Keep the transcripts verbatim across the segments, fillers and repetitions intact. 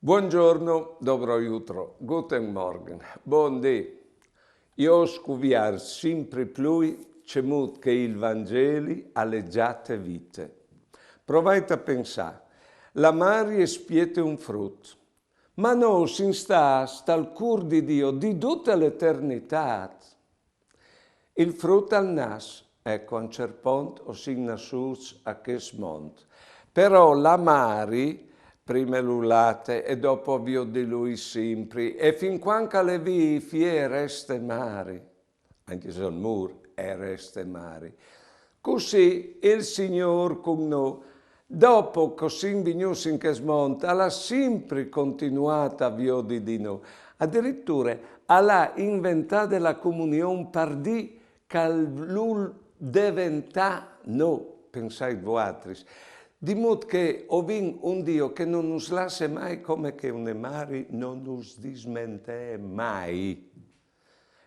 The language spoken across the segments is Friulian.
Buongiorno, dobro jutro, guten Morgen, bon dì. Jo o scuvierç simpri plui cemût che il Vangeli al è za te vite. Provait a pensâ, la mari e spiete un frut. Ma nô o sin stâts tal cûr di Diu di dute la eternitât. Il frut al nas, eco, a un ciert pont o sin nassûts a chest mont. Però la mari, prime lu late e dopo a viôt di lui simpri, e fin cuant che al è vîf e reste mari. Ancje se al mûr e reste mari. Cussì il Signôr cun nô, dopo che o sin vignûts in chest mont, al à simpri continuât a viodi di nô. Adiriture al à inventade la comunion par dì che al vûl deventâ nô, pensait voaltris. Di mût che o vin un Diu che no nus lasse mai, come che une mari no nus dismentee mai.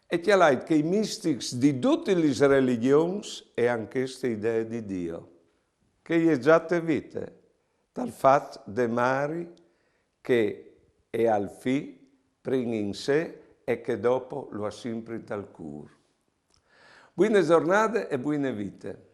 E cjalait che i mistics di dutis lis religjons e àn cheste idee di Diu, che e je za te vite, tal fat de mari che e à il fi prin in se e che dopo lu à simpri tal cûr. Buine zornade e buine vite.